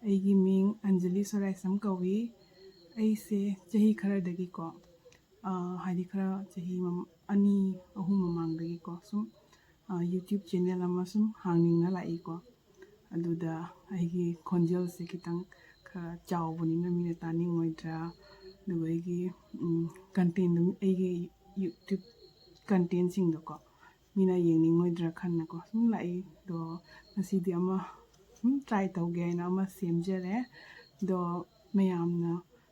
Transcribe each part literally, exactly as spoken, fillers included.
ꯑꯩꯒꯤ ꯃꯤꯡ ꯑꯟꯖꯂꯤ ꯁꯣꯔꯥꯏꯁꯝ ꯀꯧꯏ꯫ ꯑꯩꯁꯦ ꯆꯍꯤ ꯈꯔꯗꯒꯤꯀꯣ, ꯑꯥ, ꯍꯥꯏꯗꯤ ꯈꯔ ꯆꯍꯤ ꯃꯝ-, ꯑꯅꯤ, ꯑꯍꯨꯝ ꯃꯃꯥꯡꯗꯒꯤꯀꯣ, ꯁꯨꯝ, ꯑꯥ, YouTube channel ꯑꯃ ꯁꯨꯝ ꯍꯥꯡꯅꯤꯡꯅ ꯂꯥꯛꯏꯀꯣ꯫ ꯑꯗꯨꯗ ꯑꯩꯒꯤ ꯈꯣꯟꯖꯦꯜꯁꯦ ꯈꯤꯇꯪ ꯈꯔ ꯆꯥꯎꯕꯅꯤꯅ ꯃꯤꯅ ꯇꯥꯅꯤꯡꯉꯣꯏꯗ꯭ꯔꯥ, ꯑꯗꯨꯒ ꯑꯩꯒꯤ, ꯎꯝ, content, ꯑꯩꯒꯤ YouTube contentꯁꯤꯡꯗꯣꯀꯣ, ꯃꯤꯅ ꯌꯦꯡꯅꯤꯡꯉꯣꯏꯗ꯭ꯔꯥ ꯈꯟꯅꯀꯣ ꯁꯨꯝ ꯂꯥꯛꯏ꯫ ꯑꯗꯣ ꯉꯁꯤꯗꯤ ꯑꯃ ꯁꯨꯝ try ꯇꯧꯒꯦ ꯍꯥꯏꯅ ꯑꯃ ꯁꯦꯝꯖꯔꯦ꯫ ꯑꯗꯣ ꯃꯌꯥꯝꯅ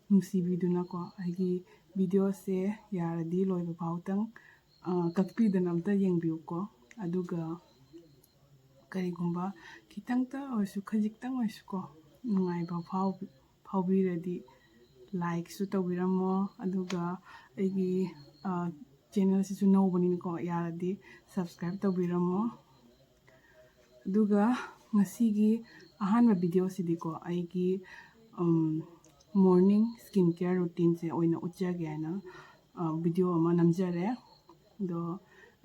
ꯅꯨꯡꯁꯤꯕꯤꯗꯨꯅꯀꯣ ꯑꯩꯒꯤ videoꯁꯦ ꯌꯥꯔꯗꯤ ꯂꯣꯏꯕ ꯐꯥꯎꯇꯪ, ꯑ, ꯀꯛꯄꯤꯗꯅ ꯑꯝꯇ ꯌꯦꯡꯕꯤꯌꯨꯀꯣ꯫ ꯑꯗꯨꯒ ꯀꯔꯤꯒꯨꯝꯕ ꯈꯤꯇꯪꯇ ꯑꯣꯏꯔꯁꯨ, ꯈꯖꯤꯛꯇꯪ ꯑꯣꯏꯔꯁꯨꯀꯣ, ꯅꯨꯡꯉꯥꯏꯕ ꯐꯥꯎ-, ꯐꯥꯎꯕꯤꯔꯗꯤ likeꯁꯨ ꯇꯧꯕꯤꯔꯝꯃꯣ꯫ ꯑꯗꯨꯒ ꯑꯩꯒꯤ, ꯑ, channelꯁꯤꯁꯨ ꯅꯧꯕꯅꯤꯅꯀꯣ, ꯌꯥꯔꯗꯤ subscribe ꯇꯧꯕꯤꯔꯝꯃꯣ꯫ ꯑꯗꯨꯒ ꯉꯁꯤꯒꯤ ꯑꯍꯥꯟꯕ videoꯁꯤꯗꯤꯀꯣ, ꯑꯩꯒꯤ, ꯎꯝ, morning skin care routineꯁꯦ ꯑꯣꯏꯅ ꯎꯠꯆꯒꯦ ꯍꯥꯏꯅ, ꯑ, video ꯑꯃ ꯅꯝꯖꯔꯦ꯫ ꯑꯗꯣ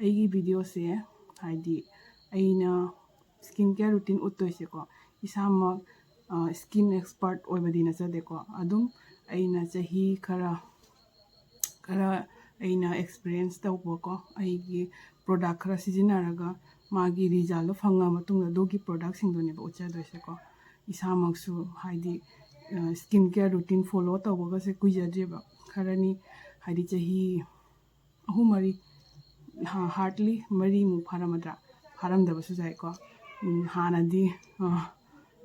ꯑꯩꯒꯤ videoꯁꯦ, ꯍꯥꯏꯗꯤ ꯑꯩꯅ skin care routine ꯎꯠꯇꯣꯏꯁꯦꯀꯣ, ꯏꯁꯥꯃꯛ, ꯑ, skin expert ꯑꯣꯏꯕꯗꯤ ꯅꯠꯆꯗꯦꯀꯣ꯫ ꯑꯗꯨꯝ ꯑꯩꯅ ꯆꯍꯤ ꯈꯔ, ꯈꯔ ꯑꯩꯅ experience ꯇꯧꯕꯀꯣ, ꯑꯩꯒꯤ product ꯈꯔ ꯁꯤꯖꯤꯟꯅꯔꯒ ꯃꯥꯒꯤ resultꯗꯣ ꯐꯪꯉ ꯃꯇꯨꯡꯗ ꯑꯗꯨꯒꯤ productꯁꯤꯡꯗꯨꯅꯦꯕ ꯎꯠꯆꯗꯣꯏꯁꯦꯀꯣ꯫ ꯏꯁꯥꯃꯛꯁꯨ ꯍꯥꯏꯗꯤ, ꯑ, skin care routine follow ꯇꯧꯕꯒꯁꯦ ꯀꯨꯏꯖꯗ꯭ꯔꯤꯕ, ꯈꯔꯅꯤ, ꯍꯥꯏꯗꯤ ꯆꯍꯤ ꯑꯍꯨꯝ ꯃꯔꯤ, ꯍꯥ-, hardly ꯃꯔꯤꯃꯨꯛ ꯐꯥꯔꯝꯃꯗ꯭ꯔꯥ? ꯐꯥꯔꯝꯗꯕꯁꯨ ꯌꯥꯏꯀꯣ꯫ ꯎꯝ, ꯍꯥꯟꯅꯗꯤ, ꯑ,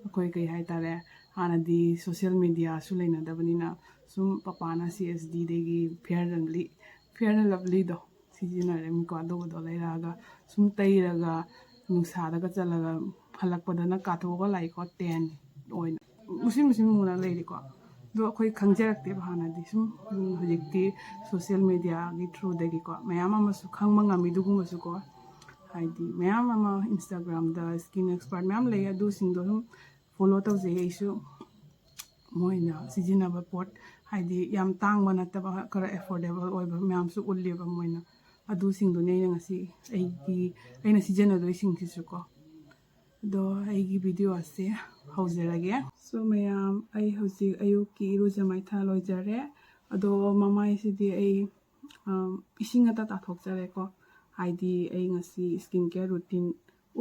ꯑꯩꯈꯣꯏ ꯀꯩ ꯍꯥꯏꯇꯥꯔꯦ, ꯍꯥꯟꯅꯗꯤ social mediaꯁꯨ ꯂꯩꯅꯗꯕꯅꯤꯅ ꯁꯨꯝ ꯄꯄꯥꯅ CSDꯗꯒꯤ Fair and Lovely, Fair and Lovelyꯗꯣ ꯁꯤꯖꯤꯟꯅꯔꯝꯃꯤꯀꯣ꯫ ꯑꯗꯨꯒꯗꯣ ꯂꯩꯔꯛꯑꯒ ꯁꯨꯝ ꯇꯩꯔꯒ ꯅꯨꯡꯁꯥꯗꯒ ꯆꯠꯂꯒ ꯍꯜꯂꯛꯄꯗꯅ ꯀꯥꯊꯣꯛꯑꯒ ꯂꯥꯛꯏꯀꯣ, tan ꯑꯣꯏꯅ꯫ ꯃꯨꯁꯤꯟ ꯃꯨꯁꯤꯟ ꯃꯨꯅ ꯂꯩꯔꯤꯀꯣ꯫ ꯑꯗꯣ ꯑꯩꯈꯣꯏ ꯈꯪꯖꯔꯛꯇꯦꯕ ꯍꯥꯟꯅꯗꯤ꯫ ꯁꯨꯝ, ꯎꯝ, ꯍꯧꯖꯤꯛꯇꯤ social mediaꯒꯤ throughꯗꯒꯤꯀꯣ ꯃꯌꯥꯝ ꯑꯃꯁꯨ ꯈꯪꯕ ꯉꯝꯃꯤ꯫ ꯑꯗꯨꯒꯨꯝꯕꯁꯨꯀꯣ, ꯍꯥꯏꯗꯤ ꯃꯌꯥꯝ ꯑꯃ Instagramꯗ skin expert ꯃꯌꯥꯝ ꯂꯩ, ꯑꯗꯨꯁꯤꯡꯗꯣ ꯁꯨꯝ follow ꯇꯧꯖꯩ ꯑꯩꯁꯨ꯫ ꯃꯣꯏꯅ ꯁꯤꯖꯤꯟꯅꯕ ꯄꯣꯠ, ꯍꯥꯏꯗꯤ ꯌꯥꯝ ꯇꯥꯡꯕ ꯅꯠꯇꯕ, ꯈꯔ affordable ꯑꯣꯏꯕ ꯃꯌꯥꯝꯁꯨ ꯎꯠꯂꯦꯕ ꯃꯣꯏꯅ꯫ ꯑꯗꯨꯁꯤꯡꯗꯨꯅꯦ ꯑꯩꯅ ꯉꯁꯤ ꯑꯩꯒꯤ, ꯑꯩꯅ ꯁꯤꯖꯤꯟꯅꯗꯣꯏꯁꯤꯡꯁꯤꯁꯨꯀꯣ꯫ ꯑꯗꯣ ꯑꯩꯒꯤ ꯚꯤꯗꯤꯑꯣ ꯑꯁꯦ ꯍꯧꯖꯔꯒꯦ꯫ So ꯃꯌꯥꯝ, ꯑꯩ ꯍꯧꯖꯤꯛ ꯑꯌꯨꯛꯀꯤ ꯏꯔꯨꯖ ꯃꯥꯏꯊ ꯂꯣꯏꯖꯔꯦ꯫ ꯑꯗꯣ ꯃꯃꯥꯏꯁꯤꯗꯤ ꯑꯩ, ꯑꯝ, ꯏꯁꯤꯡ ꯑꯇ ꯇꯥꯊꯣꯛꯆꯔꯦꯀꯣ꯫ ꯍꯥꯏꯗꯤ ꯑꯩ ꯉꯁꯤ skin care routine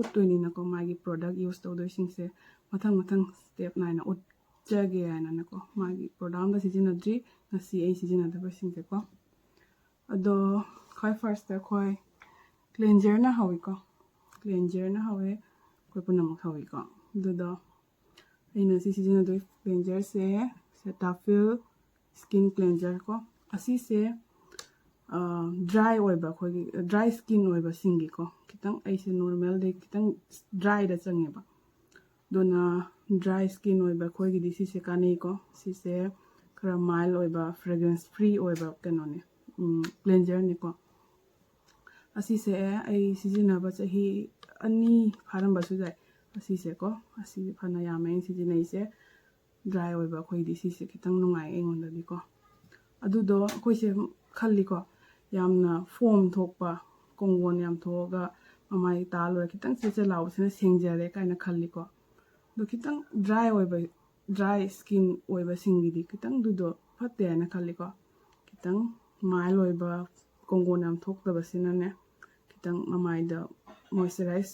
ꯎꯠꯇꯣꯏꯅꯤꯅꯀꯣ, ꯃꯥꯒꯤ product use ꯇꯧꯗꯣꯏꯁꯤꯡꯁꯦ ꯃꯊꯪ ꯃꯊꯪ step ꯅꯥꯏꯅ ꯎꯠꯆꯒꯦ ꯍꯥꯏꯅꯅꯀꯣ, ꯃꯥꯒꯤ product ꯑꯝꯇ ꯁꯤꯖꯤꯟꯅꯗ꯭ꯔꯤ ꯉꯁꯤ ꯑꯩ ꯁꯤꯖꯤꯟꯅꯗꯕꯁꯤꯡꯁꯦꯀꯣ꯫ ꯑꯗꯣ ꯈ꯭ꯋꯥꯏ first ꯑꯩꯈꯣꯏ cleanserꯅ ꯍꯧꯋꯤꯀꯣ꯫ Cleanserꯅ ꯍꯧꯋꯦ, ꯑꯩꯈꯣꯏ ꯄꯨꯝꯅꯃꯛ ꯍꯧꯋꯤꯀꯣ꯫ ꯑꯗꯨꯗꯣ ꯑꯩꯅ ꯁꯤ ꯁꯤꯖꯤꯟꯅꯗꯣꯏ cleanserꯁꯦ Cetaphil skin cleanser ꯀꯣ꯫ ꯑꯁꯤꯁꯦ dry ꯑꯣꯏꯕ, ꯑꯩꯈꯣꯏꯒꯤ dry skin ꯑꯣꯏꯕꯁꯤꯡꯒꯤꯀꯣ, ꯈꯤꯇꯪ, ꯑꯩꯁꯦ normalꯗꯩ ꯈꯤꯇꯪ dryꯗ ꯆꯪꯉꯦꯕ꯫ ꯑꯗꯨꯅ dry skin ꯑꯣꯏꯕ ꯑꯩꯈꯣꯏꯒꯤꯗꯤ ꯁꯤꯁꯦ ꯀꯥꯟꯅꯩꯀꯣ꯫ ꯁꯤꯁꯦ ꯈꯔ mild ꯑꯣꯏꯕ, fragrance free ꯑꯣꯏꯕ ꯀꯩꯅꯣꯅꯦ, cleanserꯅꯦꯀꯣ꯫ ꯑꯁꯤꯁꯦ ꯑꯩ ꯁꯤꯖꯤꯟꯅꯕ ꯆꯍꯤ ꯑꯅꯤ ꯐꯥꯔꯝꯕꯁꯨ ꯌꯥꯏ꯫ ꯑꯁꯤꯁꯦꯀꯣ, ꯑꯁꯤ ꯐꯅ ꯌꯥꯝꯃꯦ ꯑꯩꯅ ꯁꯤꯖꯤꯟꯅꯩꯁꯦ꯫ Dry ꯑꯣꯏꯕ ꯑꯩꯈꯣꯏꯗꯤ ꯁꯤꯁꯦ ꯈꯤꯇꯪ ꯅꯨꯡꯉꯥꯏ ꯑꯩꯉꯣꯟꯗꯗꯤꯀꯣ꯫ ꯑꯗꯨꯗꯣ ꯑꯩꯈꯣꯏꯁꯦ ꯈꯜꯂꯤꯀꯣ, ꯌꯥꯝꯅ foam ꯊꯣꯛꯄ, ꯀꯣꯡꯒꯣꯟ ꯌꯥꯝ ꯊꯣꯛꯑꯒ ꯃꯃꯥꯏ ꯇꯥ ꯂꯣꯏꯔ ꯈꯤꯇꯪ ꯆꯦꯠ ꯆꯦꯠ ꯂꯥꯎꯕꯁꯤꯅ ꯁꯦꯡꯖꯔꯦ ꯀꯥꯏꯅ ꯈꯜꯂꯤꯀꯣ꯫ ꯑꯗꯣ ꯈꯤꯇꯪ dry ꯑꯣꯏꯕ, dry skin ꯑꯣꯏꯕꯁꯤꯡꯒꯤꯗꯤ ꯈꯤꯇꯪ ꯑꯗꯨꯗꯣ ꯐꯠꯇꯦ ꯍꯥꯏꯅ ꯈꯜꯂꯤꯀꯣ꯫ ꯈꯤꯇꯪ mild ꯑꯣꯏꯕ, ꯀꯣꯡꯒꯣꯟ ꯌꯥꯝ ꯊꯣꯛꯇꯕꯁꯤꯅꯅꯦ, ꯈꯤꯇꯪ ꯃꯃꯥꯏꯗ moisturize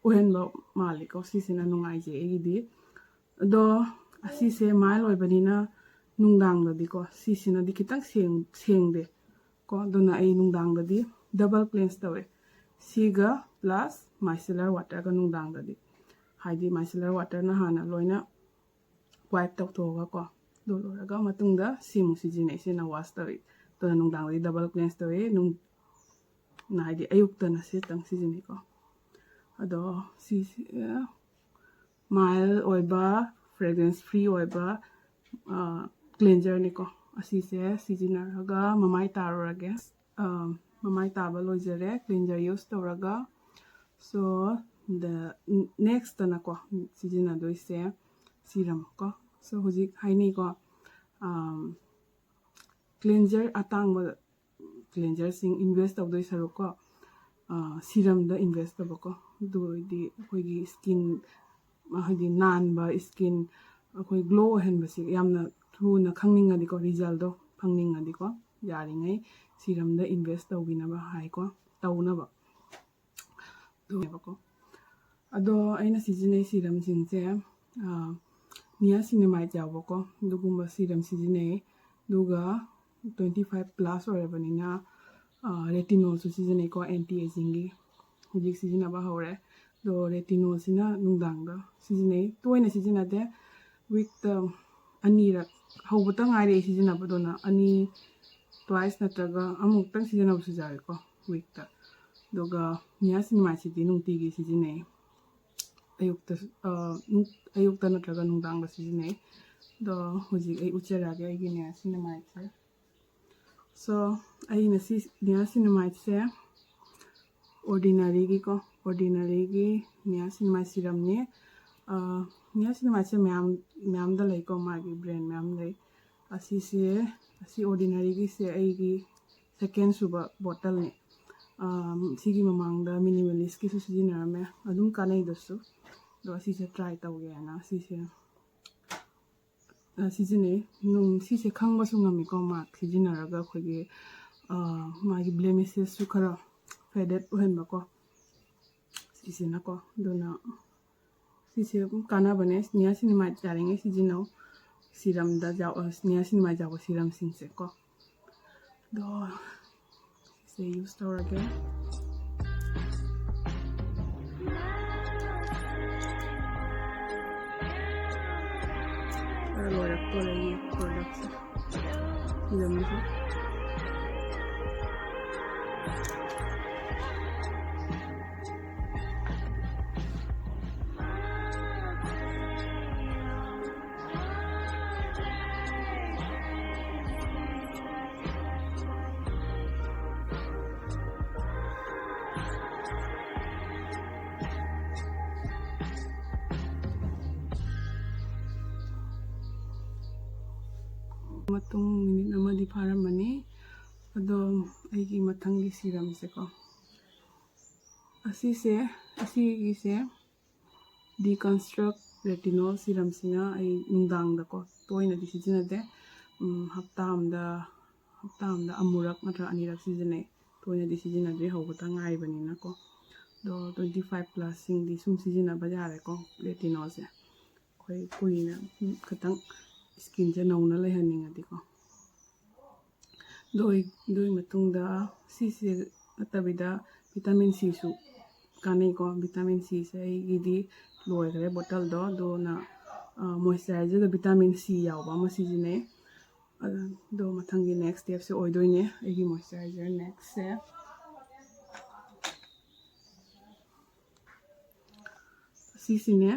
ꯑꯣꯏꯍꯟꯕ ꯃꯥꯜꯂꯤꯀꯣ꯫ ꯁꯤꯁꯤꯅ ꯅꯨꯡꯉꯥꯏꯖꯩ ꯑꯩꯒꯤꯗꯤ꯫ ꯑꯗꯣ ꯑꯁꯤꯁꯦ mild ꯑꯣꯏꯕꯅꯤꯅ ꯅꯨꯡꯗꯥꯡꯗꯗꯤꯀꯣ, ꯁꯤꯁꯤꯅꯗꯤ ꯈꯤꯇꯪ ꯁꯦꯡ-, ꯁꯦꯡꯗꯦ ꯀꯣ꯫ ꯑꯗꯨꯅ ꯑꯩ ꯅꯨꯡꯗꯥꯡꯗꯗꯤ double cleanse ꯇꯧꯋꯦ, ꯁꯤꯒ plus micellar waterꯒ ꯅꯨꯡꯗꯥꯡꯗꯗꯤ꯫ ꯍꯥꯏꯗꯤ micellar waterꯅ ꯍꯥꯟꯅ ꯂꯣꯏꯅ wipe ꯇꯧꯊꯣꯛꯑꯒꯀꯣ, ꯑꯗꯨ ꯂꯣꯏꯔꯒ ꯃꯇꯨꯡꯗ ꯁꯤꯃꯨꯛ ꯁꯤꯖꯤꯟꯅꯩ, ꯁꯤꯅ wash ꯇꯧꯋꯤ꯫ ꯑꯗꯨꯅ ꯅꯨꯡꯗꯥꯡꯗꯗꯤ double cleanse ꯇꯧꯋꯤ, ꯅꯨꯡ-, ꯍꯥꯏꯗꯤ ꯑꯌꯨꯛꯇꯅ ꯁꯤꯇꯪ ꯁꯤꯖꯤꯟꯅꯩꯀꯣ꯫ ꯑꯗꯣ ꯁꯤꯁꯤ mild ꯑꯣꯏꯕ, fragrance free ꯑꯣꯏꯕ cleanserꯅꯤꯀꯣ꯫ ꯑꯁꯤꯁꯦ ꯁꯤꯖꯤꯟꯅꯔꯒ ꯃꯃꯥꯏ ꯇꯥꯔꯨꯔꯒꯦ꯫ ꯃꯃꯥꯏ ꯇꯥꯕ ꯂꯣꯏꯖꯔꯦ cleanser use ꯇꯧꯔꯒ꯫ So the next ꯇꯅꯀꯣ ꯁꯤꯖꯤꯟꯅꯗꯣꯏꯁꯦ serum ꯀꯣ꯫ So ꯍꯧꯖꯤꯛ ꯍꯥꯏꯅꯩꯀꯣ, cleanser ꯑꯇꯥꯡꯕ cleanserꯁꯤꯡ invest ꯇꯧꯗꯣꯏ ꯁꯔꯨꯛꯀꯣ, serumꯗ invest ꯇꯧꯕꯀꯣ꯫ ꯑꯗꯨ ꯑꯣꯏꯔꯗꯤ ꯑꯩꯈꯣꯏꯒꯤ ꯁ꯭ꯀꯤꯟ, ꯍꯥꯏꯗꯤ ꯅꯥꯟꯕ ꯁ꯭ꯀꯤꯟ, ꯑꯩꯈꯣꯏ ꯒ꯭ꯂꯣ ꯑꯣꯏꯍꯟꯕꯁꯦ ꯌꯥꯝꯅ ꯊꯨꯅ ꯈꯪꯅꯤꯡꯉꯗꯤꯀꯣ, ꯔꯤꯖꯜꯗꯣ ꯐꯪꯅꯤꯡꯉꯗꯤꯀꯣ, ꯌꯥꯔꯤꯉꯩ ꯁꯤꯔꯝꯗ ꯏꯟꯚꯦꯁ ꯇꯧꯕꯤꯅꯕ ꯍꯥꯏꯀꯣ, ꯇꯧꯅꯕ꯫ ꯑꯗꯨꯅꯦꯕꯀꯣ꯫ ꯑꯗꯣ ꯑꯩꯅ ꯁꯤꯖꯤꯟꯅꯩ ꯁꯤꯔꯝꯁꯤꯡꯁꯦ, ꯅꯤꯌꯥꯁꯤꯅꯦꯃꯥꯏꯠ ꯌꯥꯎꯕꯀꯣ, ꯑꯗꯨꯒꯨꯝꯕ ꯁꯤꯔꯝ ꯁꯤꯖꯤꯟꯅꯩ꯫ ꯑꯗꯨꯒ twenty five plus ꯑꯣꯏꯔꯕꯅꯤꯅ, ꯔꯦꯇꯤꯅꯣꯜꯁꯨ ꯁꯤꯖꯤꯟꯅꯩꯀꯣ, ꯑꯦꯟꯇꯤ ꯑꯦꯖꯤꯡꯒꯤ꯫ ꯍꯧꯖꯤꯛ ꯁꯤꯖꯤꯟꯅꯕ ꯍꯧꯔꯦ꯫ ꯑꯗꯣ ꯔꯦꯇꯤꯅꯣꯜꯁꯤꯅ ꯅꯨꯡꯗꯥꯡꯗ ꯁꯤꯖꯤꯟꯅꯩ, ꯇꯣꯏꯅ ꯁꯤꯖꯤꯟꯅꯗꯦ꯫ ꯋꯤꯛꯇ ꯑꯅꯤꯔꯛ, ꯍꯧꯕꯇ ꯉꯥꯏꯔꯤ ꯑꯩ ꯁꯤꯖꯤꯟꯅꯕꯗꯨꯅ, ꯑꯅꯤ, twice ꯅꯠꯇ꯭ꯔꯒ ꯑꯃꯨꯛꯇꯪ ꯁꯤꯖꯤꯟꯅꯕꯁꯨ ꯌꯥꯎꯋꯦꯀꯣ ꯋꯤꯛꯇ꯫ ꯑꯗꯨꯒ ꯅꯤꯌꯥꯁꯤꯅꯦꯃꯥꯏꯠꯁꯤꯗꯤ ꯅꯨꯡꯇꯤꯒꯤ ꯁꯤꯖꯤꯟꯅꯩ꯫ ꯑꯌꯨꯛꯇ, ꯑ, ꯅꯨꯡ-, ꯑꯌꯨꯛꯇ ꯅꯠꯇ꯭ꯔꯒ ꯅꯨꯡꯗꯥꯡꯗ ꯁꯤꯖꯤꯟꯅꯩ꯫ ꯑꯗꯣ ꯍꯧꯖꯤꯛ ꯑꯩ ꯎꯠꯆꯔꯛꯑꯒꯦ ꯑꯩꯒꯤ ꯅꯤꯌꯥꯁꯤꯅꯦꯃꯥꯏꯠꯁꯦ꯫ So, ꯑꯩꯅ ꯁꯤ ꯅꯤꯌꯥꯁꯤꯅꯦꯃꯥꯏꯠꯁꯦ Ordinary ꯒꯤꯀꯣ, Ordinary ꯒꯤ ꯅꯤꯌꯥꯁꯤꯅꯦꯃꯥꯏꯠ ꯁꯤꯔꯝꯅꯦ꯫ ꯑ, ꯅꯤꯌꯥꯁꯤꯅꯦꯃꯥꯏꯠꯁꯦ ꯃꯌꯥꯝ, ꯃꯌꯥꯝꯗ ꯂꯩꯀꯣ, ꯃꯥꯒꯤ ꯕ꯭ꯔꯦꯟ ꯃꯌꯥꯝ ꯂꯩ꯫ ꯑꯁꯤꯁꯦ, ꯑꯁꯤ Ordinary ꯒꯤꯁꯦ ꯑꯩꯒꯤ ꯁꯦꯀꯦꯟ ꯁꯨꯕ ꯕꯣꯇꯜꯅꯦ꯫ ꯑ, ꯁꯤꯒꯤ ꯃꯃꯥꯡꯗ Minimalist ꯀꯤꯁꯨ ꯁꯤꯖꯤꯟꯅꯔꯝꯃꯦ, ꯑꯗꯨꯝ ꯀꯥꯟꯅꯩꯗꯁꯨ꯫ ꯑꯗꯣ ꯑꯁꯤꯁꯦ ꯇ꯭ꯔꯥꯏ ꯇꯧꯒꯦꯅ ꯁꯤꯁꯦ ꯑ, ꯁꯤꯖꯤꯟꯅꯩ꯫ ꯅꯨꯡ-, ꯁꯤꯁꯦ ꯈꯪꯕꯁꯨ ꯉꯝꯃꯤꯀꯣ, ꯃꯥꯛ ꯁꯤꯖꯤꯟꯅꯔꯒ ꯑꯩꯈꯣꯏꯒꯤ, ꯑ, ꯃꯥꯒꯤ ꯕ꯭ꯂꯦꯃꯤꯁꯦꯁꯁꯨ ꯈꯔ ꯐꯦꯗꯦꯠ ꯑꯣꯏꯍꯟꯕꯀꯣ꯫ ꯁꯤꯁꯤꯅꯀꯣ, ꯑꯗꯨꯅ ꯁꯤꯁꯦ ꯑꯗꯨꯝ ꯀꯥꯟꯅꯕꯅꯦ꯫ ꯅꯤꯌꯥꯁꯤꯅꯦꯃꯥꯏꯠ ꯌꯥꯔꯤꯉꯩ ꯁꯤꯖꯤꯟꯅꯧ꯫ ꯁꯤꯔꯝꯗ ꯌꯥꯎ-, ꯑ, ꯅꯤꯌꯥꯁꯤꯅꯦꯃꯥꯏꯠ ꯌꯥꯎꯕ ꯁꯤꯔꯝꯁꯤꯡꯁꯦꯀꯣ꯫ ꯑꯗꯣ ꯁꯤꯁꯦ ꯌꯨꯁ ꯇꯧꯔꯒꯦ꯫ ꯈꯔ ꯂꯣꯏꯔꯛꯇꯣꯔꯦ ꯑꯩꯒꯤ ꯄ꯭ꯔꯣꯗꯛꯁꯦ꯫ ꯁꯤꯔꯝꯁꯦ꯫ ꯃꯇꯨꯡ ꯃꯤꯅꯤꯠ ꯑꯃꯗꯤ ꯐꯥꯔꯝꯃꯅꯤ꯫ ꯑꯗꯣ ꯑꯩꯒꯤ ꯃꯊꯪꯒꯤ ꯁꯤꯔꯝꯁꯦꯀꯣ, ꯑꯁꯤꯁꯦ ꯑꯁꯤꯒꯤꯁꯦ Deconstruct Retinol ꯁꯤꯔꯝꯁꯤꯅ ꯑꯩ ꯅꯨꯡꯗꯥꯡꯗꯀꯣ, ꯇꯣꯏꯅꯗꯤ ꯁꯤꯖꯤꯟꯅꯗꯦ꯫ ꯎꯝ, ꯍꯞꯇꯥ ꯑꯃꯗ ꯍꯞꯇꯥ ꯑꯃꯗ ꯑꯃꯨꯔꯛ ꯅꯠꯇ꯭ꯔꯒ ꯑꯅꯤꯔꯛ ꯁꯤꯖꯤꯟꯅꯩ꯫ ꯇꯣꯏꯅꯗꯤ ꯁꯤꯖꯤꯟꯅꯗ꯭ꯔꯤ, ꯍꯧꯕꯇ ꯉꯥꯏꯕꯅꯤꯅꯀꯣ꯫ ꯑꯗꯣ twenty five plus ꯁꯤꯡꯗꯤ ꯁꯨꯝ ꯁꯤꯖꯤꯟꯅꯕ ꯌꯥꯔꯦꯀꯣ, Retinol ꯁꯦ꯫ ꯑꯩꯈꯣꯏ ꯀꯨꯏꯅ ꯈꯤꯇꯪ skin ꯁꯦ ꯅꯧꯅ ꯂꯩꯍꯟꯅꯤꯡꯉꯗꯤꯀꯣ꯫ ꯑꯗꯨꯒꯤ ꯑꯗꯨꯒꯤ ꯃꯇꯨꯡꯗ ꯁꯤꯁꯦ ꯅꯠꯇꯕꯤꯗ vitamin C ꯁꯨ ꯀꯥꯟꯅꯩꯀꯣ꯫ Vitamin C ꯁꯦ ꯑꯩꯒꯤꯗꯤ ꯂꯣꯏꯈ꯭ꯔꯦ bottle ꯗꯣ, ꯑꯗꯨꯅ moisturizer ꯗ vitamin C ꯌꯥꯎꯕ ꯑꯃ ꯁꯤꯖꯤꯟꯅꯩ꯫ ꯑꯗꯣ ꯃꯊꯪꯒꯤ next step ꯁꯦ ꯑꯣꯏꯗꯣꯏꯅꯦ ꯑꯩꯒꯤ moisturizer next ꯁꯦ꯫ ꯑꯁꯤꯁꯤꯅꯦ,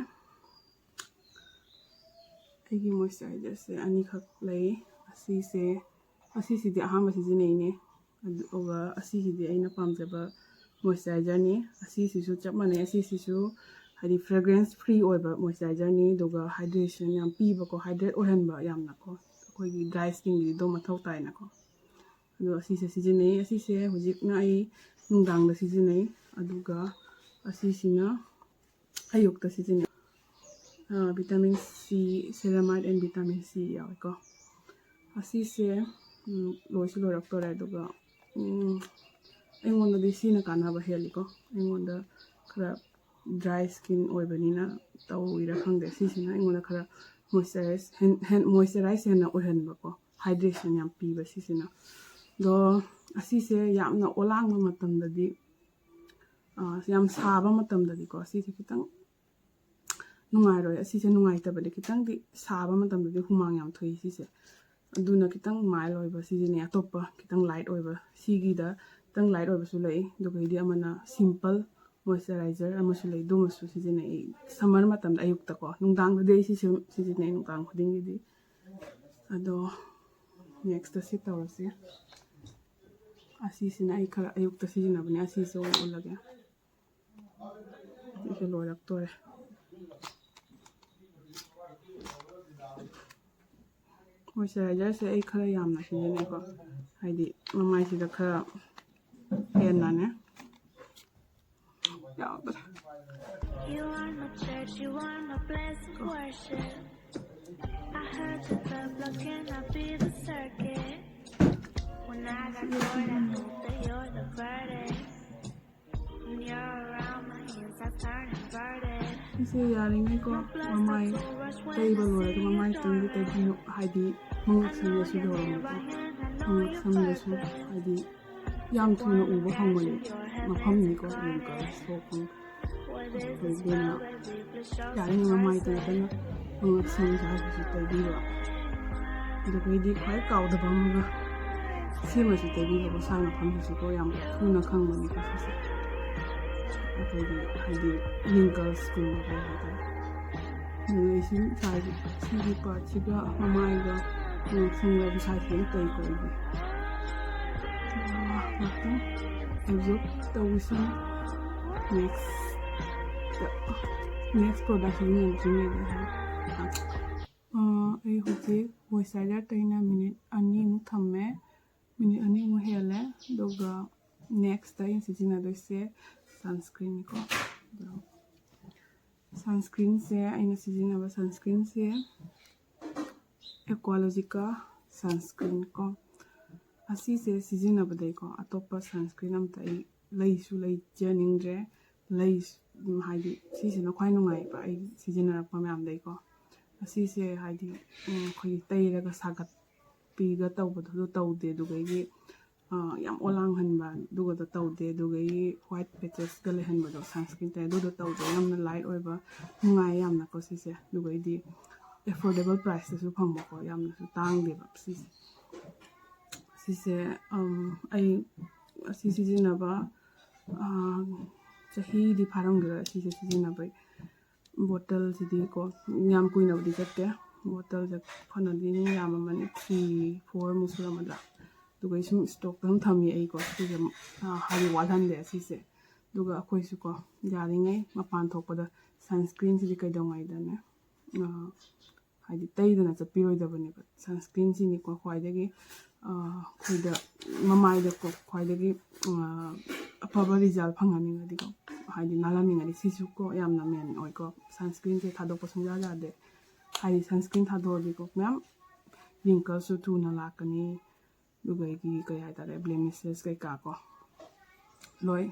ꯑꯩꯒꯤ moisturizer ꯁꯦ ꯑꯅꯤꯈꯛ ꯂꯩ꯫ ꯑꯁꯤꯁꯦ, ꯑꯁꯤꯁꯤꯗꯤ ꯑꯍꯥꯟꯕ ꯁꯤꯖꯤꯟꯅꯩꯅꯦ, ꯑꯗꯨꯒ ꯑꯁꯤꯁꯤꯗꯤ ꯑꯩꯅ ꯄꯥꯝꯖꯕ moisturizer ꯅꯤ꯫ ꯑꯁꯤꯁꯤꯁꯨ ꯆꯞ ꯃꯥꯟꯅꯩ, ꯑꯁꯤꯁꯤꯁꯨ ꯍꯥꯏꯗꯤ fragrance free ꯑꯣꯏꯕ moisturizer ꯅꯤ, ꯑꯗꯨꯒ hydration ꯌꯥꯝ ꯄꯤꯕꯀꯣ, hydrate ꯑꯣꯏꯍꯟꯕ ꯌꯥꯝꯅꯀꯣ, ꯑꯩꯈꯣꯏꯒꯤ dry skin ꯒꯤꯗꯤ ꯑꯗꯨꯝ ꯃꯊꯧ ꯇꯥꯏꯅꯀꯣ꯫ ꯑꯗꯣ ꯑꯁꯤꯁꯦ ꯁꯤꯖꯤꯟꯅꯩ꯫ ꯑꯁꯤꯁꯦ ꯍꯧꯖꯤꯛꯅ ꯑꯩ ꯅꯨꯡꯗꯥꯡꯗ ꯁꯤꯖꯤꯟꯅꯩ, ꯑꯗꯨꯒ ꯑꯁꯤꯁꯤꯅ ꯑꯌꯨꯛꯇ ꯁꯤꯖꯤꯟꯅꯩ꯫ Vitamin C, ceramide and vitamin C ꯌꯥꯎꯋꯦꯀꯣ꯫ ꯑꯁꯤꯁꯦ ꯂꯣꯏꯁꯨ ꯂꯣꯏꯔꯛꯇꯣꯔꯦ, ꯑꯗꯨꯒ ꯑꯩꯉꯣꯟꯗꯗꯤ ꯁꯤꯅ ꯀꯥꯟꯅꯕ ꯍꯦꯜꯂꯤꯀꯣ꯫ ꯑꯩꯉꯣꯟꯗ ꯈꯔ dry skin ꯑꯣꯏꯕꯅꯤꯅ ꯇꯧꯔꯤꯔꯥ ꯈꯪꯗꯦ, ꯁꯤꯁꯤꯅ ꯑꯩꯉꯣꯟꯗ ꯈꯔ moisturize moisturize ꯍꯦꯟꯅ ꯑꯣꯏꯍꯟꯕꯀꯣ, hydration ꯌꯥꯝ ꯄꯤꯕ ꯁꯤꯁꯤꯅ꯫ ꯑꯗꯣ ꯑꯁꯤꯁꯦ ꯌꯥꯝꯅ ꯑꯣꯂꯥꯡꯕ ꯃꯇꯝꯗꯗꯤ, ꯌꯥꯝ ꯁꯥꯕ ꯃꯇꯝꯗꯗꯤꯀꯣ, ꯁꯤꯁꯦ ꯈꯤꯇꯪ ꯅꯨꯡꯉꯥꯏꯔꯣꯏ꯫ ꯑꯁꯤꯁꯦ ꯅꯨꯡꯉꯥꯏꯇꯕꯅꯦ, ꯈꯤꯇꯪꯗꯤ ꯁꯥꯕ ꯃꯇꯝꯗꯗꯤ ꯍꯨꯃꯥꯡ ꯌꯥꯝ ꯊꯣꯛꯏ ꯁꯤꯁꯦ꯫ ꯑꯗꯨꯅ ꯈꯤꯇꯪ mild ꯑꯣꯏꯕ ꯁꯤꯖꯤꯟꯅꯩ꯫ ꯑꯇꯣꯞꯄ ꯈꯤꯇꯪ light ꯑꯣꯏꯕ, ꯁꯤꯒꯤꯗ ꯈꯤꯇꯪ light ꯑꯣꯏꯕꯁꯨ ꯂꯩ꯫ ꯑꯗꯨꯒꯩꯗꯤ ꯑꯃꯅ simple moisturizer ꯑꯃꯁꯨ ꯂꯩ, ꯑꯗꯨꯃꯁꯨ ꯁꯤꯖꯤꯟꯅꯩ ꯑꯩ summer ꯃꯇꯝꯗ ꯑꯌꯨꯛꯇꯀꯣ꯫ ꯅꯨꯡꯗꯥꯡꯗꯗꯤ ꯑꯩ ꯁꯤꯁꯨ ꯁꯤꯖꯤꯟꯅꯩ, ꯅꯨꯡꯗꯥꯡ ꯈꯨꯗꯤꯡꯒꯤꯗꯤ꯫ ꯑꯗꯣ next ꯁꯤ ꯇꯧꯔꯁꯦ꯫ ꯑꯁꯤꯁꯤꯅ ꯑꯩ ꯈꯔ ꯑꯌꯨꯛꯇ ꯁꯤꯖꯤꯟꯅꯕꯅꯦ, ꯑꯁꯤꯁꯨ ꯑꯣꯏꯅ ꯎꯠꯂꯒꯦ꯫ ꯁꯤꯁꯨ ꯂꯣꯏꯔꯛꯇꯣꯔꯦ꯫ Moisturizer ꯁꯦ ꯑꯩ ꯈꯔ ꯌꯥꯝꯅ ꯁꯤꯖꯤꯟꯅꯩꯀꯣ, ꯍꯥꯏꯗꯤ ꯃꯃꯥꯏꯁꯤꯗ ꯈꯔ ꯍꯦꯟꯅꯅꯦ꯫ ꯌꯥꯎꯗ꯭ꯔꯦ꯫ You are my church, you are my place of worship. I heard you the block and I be the circuit. When I got bored, I hope that you're the verdict. When you're around, my hands are turning verdict. ꯁꯤꯁꯦ ꯌꯥꯔꯤꯉꯩꯀꯣ ꯃꯃꯥꯏ ꯇꯩꯕ ꯂꯣꯏꯔꯒ ꯃꯃꯥꯏ ꯈꯤꯇꯪꯗꯤ ꯇꯩꯕꯤꯌꯨ, ꯍꯥꯏꯗꯤ ꯃꯉꯛꯁꯝꯗꯁꯨ ꯌꯧꯔꯝꯃꯦꯀꯣ꯫ ꯃꯉꯛꯁꯝꯗꯁꯨ ꯍꯥꯏꯗꯤ ꯌꯥꯝ ꯊꯨꯅ ꯎꯕ ꯐꯪꯕꯅꯤ ꯃꯐꯝꯅꯤꯀꯣ wrinkles ꯊꯣꯛꯄ꯫ ꯑꯗꯨꯅ ꯌꯥꯔꯤꯉꯩ ꯃꯃꯥꯏ ꯇꯩꯗꯅ ꯃꯉꯛꯁꯝ ꯁ꯭ꯋꯥꯏꯁꯤꯁꯨ ꯇꯩꯕꯤꯕ꯫ ꯑꯗꯨꯗꯒꯤꯗꯤ ꯈ꯭ꯋꯥꯏ ꯀꯥꯎꯗꯕ ꯑꯃꯒ ꯁꯤꯃꯁꯨ ꯇꯩꯕꯤꯕꯀꯣ, ꯁ꯭ꯋꯥꯏ ꯃꯐꯝꯁꯤꯁꯨꯀꯣ ꯌꯥꯝ ꯊꯨꯅ ꯈꯪꯕꯅꯤꯀꯣ ꯁꯤꯁꯦ꯫ ꯑꯩꯈꯣꯏꯒꯤ ꯍꯥꯏꯗꯤ wrinklesꯀꯨꯝꯕ ꯀꯩ ꯍꯥꯏꯇꯥꯔꯦ꯫ ꯑꯗꯨꯅ ꯑꯩ ꯁꯤ ꯁ꯭ꯋꯥꯏꯒꯤ ꯁꯤꯒꯤ partꯁꯤꯒ ꯃꯃꯥꯏꯒ ꯃꯉꯛꯁꯝꯒ ꯁ꯭ꯋꯥꯏꯁꯤꯒ ꯇꯩꯀꯣ ꯑꯩꯗꯤ꯫ ꯉꯥꯛꯇꯪ absorb ꯇꯧꯁꯤ꯫ Next next product ꯁꯤꯖꯤꯟꯅꯗ꯭ꯔꯤꯉꯩꯗ ꯑꯩ ꯍꯧꯖꯤꯛ moisturizer ꯇꯩꯅ minute ꯑꯅꯤꯃꯨꯛ ꯊꯝꯃꯦ꯫ Minute ꯑꯅꯤꯃꯨꯛ ꯍꯦꯜꯂꯦ꯫ ꯑꯗꯨꯒ next ꯑꯩꯅ ꯁꯤꯖꯤꯟꯅꯗꯣꯏꯁꯦ sunscreenꯅꯤꯀꯣ꯫ ꯑꯗꯣ sunscreenꯁꯦ ꯑꯩꯅ ꯁꯤꯖꯤꯟꯅꯕ sunscreenꯁꯦ Aqualogica sunscreen ꯀꯣ꯫ ꯑꯁꯤꯁꯦ ꯁꯤꯖꯤꯟꯅꯕꯗꯩꯀꯣ ꯑꯇꯣꯞꯄ sunscreen ꯑꯝꯇ ꯑꯩ ꯂꯩꯁꯨ ꯂꯩꯖꯅꯤꯡꯗ꯭ꯔꯦ꯫ ꯂꯩ ꯍꯥꯏꯗꯤ ꯁꯤꯁꯤꯅ ꯈ꯭ꯋꯥꯏ ꯅꯨꯡꯉꯥꯏꯕ ꯑꯩ ꯁꯤꯖꯤꯟꯅꯔꯛꯄ ꯃꯌꯥꯝꯗꯩꯀꯣ꯫ ꯑꯁꯤꯁꯦ ꯍꯥꯏꯗꯤ ꯑꯩꯈꯣꯏꯒꯤ ꯇꯩꯔꯒ ꯁꯥꯒꯠꯄꯤꯒ ꯇꯧꯕꯗꯨ ꯇꯧꯗꯦ꯫ ꯑꯗꯨꯒꯩꯒꯤ ꯌꯥꯝ ꯑꯣꯂꯥꯡꯍꯟꯕ ꯑꯗꯨꯒꯗꯣ ꯇꯧꯗꯦ꯫ ꯑꯗꯨꯒꯩꯒꯤ white patchesꯀ ꯂꯩꯍꯟꯕꯗꯣ sunscreen ꯇꯩ ꯑꯗꯨꯗꯣ ꯇꯧꯗꯦ꯫ ꯌꯥꯝꯅ light ꯑꯣꯏꯕ ꯅꯨꯡꯉꯥꯏ ꯌꯥꯝꯅꯀꯣ ꯁꯤꯁꯦ꯫ ꯑꯗꯨꯒꯩꯗꯤ affordable priceꯇꯁꯨ ꯐꯪꯕꯀꯣ, ꯌꯥꯝꯅꯁꯨ ꯇꯥꯡꯗꯦꯕ ꯁꯤꯁꯦ꯫ ꯁꯤꯁꯦ ꯑꯩ ꯑꯁꯤ ꯁꯤꯖꯤꯟꯅꯕ ꯆꯍꯤꯗꯤ ꯐꯥꯔꯝꯈꯤꯔꯣꯏ ꯁꯤꯁꯦ ꯁꯤꯖꯤꯟꯅꯕꯩ꯫ Bottleꯁꯤꯗꯤꯀꯣ ꯌꯥꯝ ꯀꯨꯏꯅꯕꯨꯗꯤ ꯆꯠꯇꯦ꯫ Bottleꯁꯦ ꯐꯅꯗꯤ ꯌꯥꯝꯃꯝꯃꯅꯤ, three fourꯃꯨꯛ ꯁꯨꯔꯝꯃꯗ꯭ꯔꯥ꯫ ꯑꯗꯨꯒ ꯑꯩ ꯁꯨꯝ stockꯇ ꯑꯗꯨꯝ ꯊꯝꯃꯤ ꯑꯩꯀꯣ꯫ ꯁꯤꯁꯦ ꯍꯥꯏꯗꯤ ꯋꯥꯠꯍꯟꯗꯦ ꯁꯤꯁꯦ꯫ ꯑꯗꯨꯒ ꯑꯩꯈꯣꯏꯁꯨꯀꯣ ꯌꯥꯔꯤꯉꯩ ꯃꯄꯥꯟ ꯊꯣꯛꯄꯗ sunscreenꯁꯤꯗꯤ ꯀꯩꯗꯧꯉꯩꯗꯅꯦ ꯍꯥꯏꯗꯤ ꯇꯩꯗꯅ ꯆꯠꯄꯤꯔꯣꯏꯗꯕꯅꯦꯕ꯫ Sunscreenꯁꯤꯅꯤꯀꯣ ꯈ꯭ꯋꯥꯏꯗꯒꯤ ꯑꯩꯈꯣꯏꯗ ꯃꯃꯥꯏꯗꯀꯣ ꯈ꯭ꯋꯥꯏꯗꯒꯤ ꯑꯐꯕ ꯔꯤꯖꯜ ꯐꯪꯍꯟꯅꯤꯡꯉꯗꯤꯀꯣ, ꯍꯥꯏꯗꯤ ꯅꯥꯜꯍꯟꯅꯤꯡꯉꯗꯤ ꯁꯤꯁꯨ ꯀꯣ ꯌꯥꯝꯅ ꯃꯦꯟ ꯑꯣꯏꯀꯣ꯫ ꯁꯟꯁꯀ꯭ꯔꯤꯟꯁꯦ ꯊꯥꯗꯣꯛꯄ ꯁꯨꯡꯌꯥ ꯌꯥꯗꯦ꯫ ꯍꯥꯏꯗꯤ ꯁꯟꯁꯀ꯭ꯔꯤꯟ ꯊꯥꯗꯣꯛꯑꯗꯤꯀꯣ ꯃꯌꯥꯝ ꯔꯤꯡꯀꯜꯁꯨ ꯊꯨꯅ ꯂꯥꯛꯀꯅꯤ, ꯑꯗꯨꯒ ꯑꯩꯒꯤ ꯀꯩ ꯍꯥꯏꯇꯥꯔꯦ, ꯕ꯭ꯂꯦꯃꯤꯁꯦꯁ ꯀꯩꯀꯥ ꯀꯣ ꯂꯣꯏ,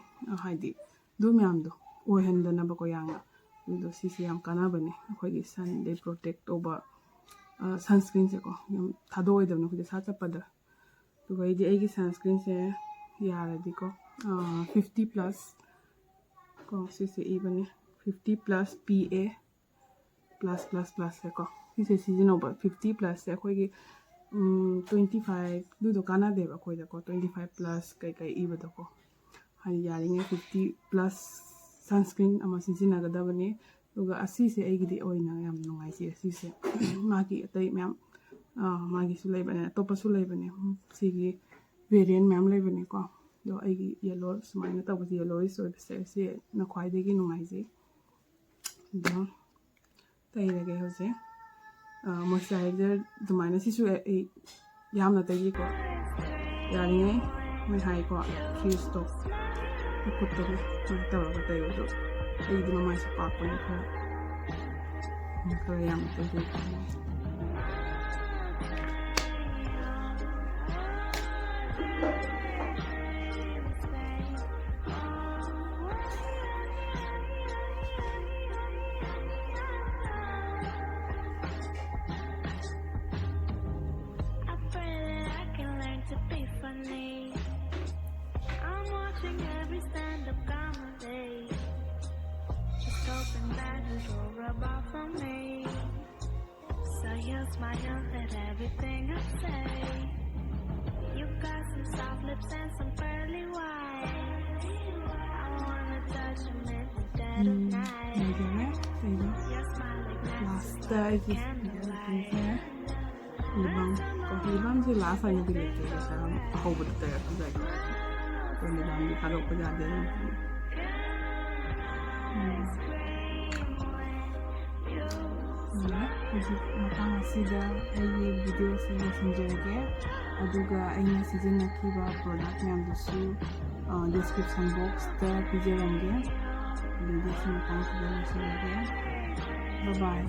ꯍꯥꯏꯗꯤ ꯑꯗꯨ ꯃꯌꯥꯝꯗꯣ ꯑꯣꯏꯍꯟꯗꯅꯕꯀꯣ ꯌꯥꯝꯅ꯫ ꯑꯗꯨꯗꯣ ꯁꯤꯁꯦ ꯌꯥꯝ ꯀꯥꯟꯅꯕꯅꯦ ꯑꯩꯈꯣꯏꯒꯤ ꯁꯟꯗꯩ ꯄ꯭ꯔꯣꯇꯦꯛ ꯇꯧꯕ ꯁꯟꯁꯀ꯭ꯔꯤꯟꯁꯦꯀꯣ꯫ ꯌꯥꯝ ꯊꯥꯗꯣꯛꯑꯣꯏꯗꯕꯅꯤ ꯑꯩꯈꯣꯏꯗꯤ ꯁꯥ ꯆꯠꯄꯗ꯫ ꯑꯗꯨꯒ ꯑꯩꯗꯤ ꯑꯩꯒꯤ ꯁꯟꯁꯀ꯭ꯔꯤꯟꯁꯦ ꯌꯥꯔꯗꯤꯀꯣ ꯐꯤꯐꯇꯤ ꯄ꯭ꯂꯁ ꯀꯣ, ꯁꯤꯁꯦ ꯏꯕꯅꯦ, fifty plus P A plus plus ꯄ꯭ꯂꯁꯁꯦꯀꯣ꯫ ꯁꯤꯁꯦ ꯁꯤꯖꯤꯟꯅꯧꯕ, ꯐꯤꯐꯇꯤ ꯄ꯭ꯂꯁꯁꯦ ꯑꯩꯈꯣꯏꯒꯤ ꯇ꯭ꯋꯦꯟꯇꯤ ꯐꯥꯏꯚ ꯑꯗꯨꯗꯣ ꯀꯥꯟꯅꯗꯦꯕ ꯑꯩꯈꯣꯏꯗꯀꯣ, ꯇ꯭ꯋꯦꯟꯇꯤ ꯐꯥꯏꯚ ꯄ꯭ꯂꯁ ꯀꯩꯀꯩ ꯏꯕꯗꯣꯀꯣ꯫ ꯍꯥꯏꯗꯤ ꯌꯥꯔꯤꯉꯩ ꯐꯤꯐꯇꯤ ꯄ꯭ꯂꯁ ꯁꯟꯁꯀ꯭ꯔꯤꯟ ꯑꯃ ꯁꯤꯖꯤꯟꯅꯒꯗꯕꯅꯤ꯫ ꯑꯗꯨꯒ ꯑꯁꯤꯁꯦ ꯑꯩꯒꯤꯗꯤ ꯑꯣꯏꯅ ꯌꯥꯝ ꯅꯨꯡꯉꯥꯏꯖꯩ꯫ ꯑꯁꯤꯁꯦ ꯃꯥꯒꯤ ꯑꯇꯩ ꯃꯌꯥꯝ ꯃꯥꯒꯤꯁꯨ ꯂꯩꯕꯅꯦ, ꯑꯇꯣꯞꯄꯁꯨ ꯂꯩꯕꯅꯦ, ꯁꯤꯒꯤ ꯚꯦꯔꯤꯌꯦꯟ ꯃꯌꯥꯝ ꯂꯩꯕꯅꯦꯀꯣ꯫ ꯑꯗꯣ ꯑꯩꯒꯤ ꯌꯦꯂꯣ ꯁꯨꯃꯥꯏꯅ ꯇꯧꯕꯁꯦ, ꯌꯦꯂꯣꯏꯁ ꯑꯣꯏꯕꯁꯦ ꯁꯤꯅ ꯈ꯭ꯋꯥꯏꯗꯒꯤ ꯅꯨꯡꯉꯥꯏꯖꯩ꯫ ꯑꯗꯣ ꯇꯩꯔꯒꯦ ꯍꯧꯖꯤꯛ꯫ ꯃꯣꯏꯆꯔꯥꯏꯖꯔ ꯑꯗꯨꯃꯥꯏꯅ ꯁꯤꯁꯨ ꯑꯩ ꯌꯥꯝꯅ ꯇꯩꯗꯦꯀꯣ꯫ ꯌꯥꯔꯤꯉꯩ ꯃꯣꯏ ꯍꯥꯏꯀꯣ, ꯐꯦꯁꯇꯣ ꯈꯨꯠꯇꯅꯦ ꯁꯨꯃꯥꯏꯅ ꯇꯧꯔꯒ ꯇꯩꯌꯣ꯫ ꯑꯗꯣ ꯑꯩꯗꯤ ꯃꯃꯥꯏꯁꯨ ꯄꯥꯛꯄꯅꯦ ꯈꯔ꯫ ꯈꯔ ꯌꯥꯝ ꯇꯩꯖꯩ꯫ ꯎꯝ, ꯂꯣꯏꯗꯣꯔꯦ꯫ ꯀꯩꯅꯣ? ꯂꯥꯁꯇ ꯑꯩꯒꯤ ꯂꯤꯕꯥꯝ ꯀꯣ, ꯂꯤꯕꯥꯝꯁꯦ ꯂꯥꯁ ꯑꯣꯏꯅꯗꯤ ꯂꯩꯇꯦ, ꯉꯁꯥꯏ ꯑꯍꯧꯕꯗ ꯇꯩꯔꯛꯄꯗ ꯑꯩꯀꯣ꯫ ꯑꯗꯣ ꯂꯤꯕꯥꯝꯗꯤ ꯊꯥꯗꯣꯛꯄ ꯌꯥꯗꯦ ꯑꯗꯨꯝ꯫ ꯎꯝ꯫ ꯎꯝ, ꯍꯧꯖꯤꯛ ꯃꯇꯥꯡ ꯑꯁꯤꯗ ꯑꯩꯒꯤ ꯚꯤꯗꯤꯑꯣꯁꯦ ꯂꯣꯏꯁꯤꯟꯖꯔꯒꯦ꯫ ꯑꯗꯨꯒ ꯑꯩꯅ ꯁꯤꯖꯤꯟꯅꯈꯤꯕ ꯄ꯭ꯔꯣꯗꯛ ꯃꯌꯥꯝꯗꯨꯁꯨ ꯗꯤꯁꯀ꯭ꯔꯤꯞꯁꯟ ꯕꯣꯛꯁꯇ ꯄꯤꯖꯔꯝꯒꯦ꯫ ꯑꯗꯨꯗꯤ ꯁꯤ ꯃꯇꯥꯡꯁꯤꯗ ꯂꯣꯏꯁꯤꯜꯂꯒꯦ꯫ ꯕꯥꯏ ꯕꯥꯏ꯫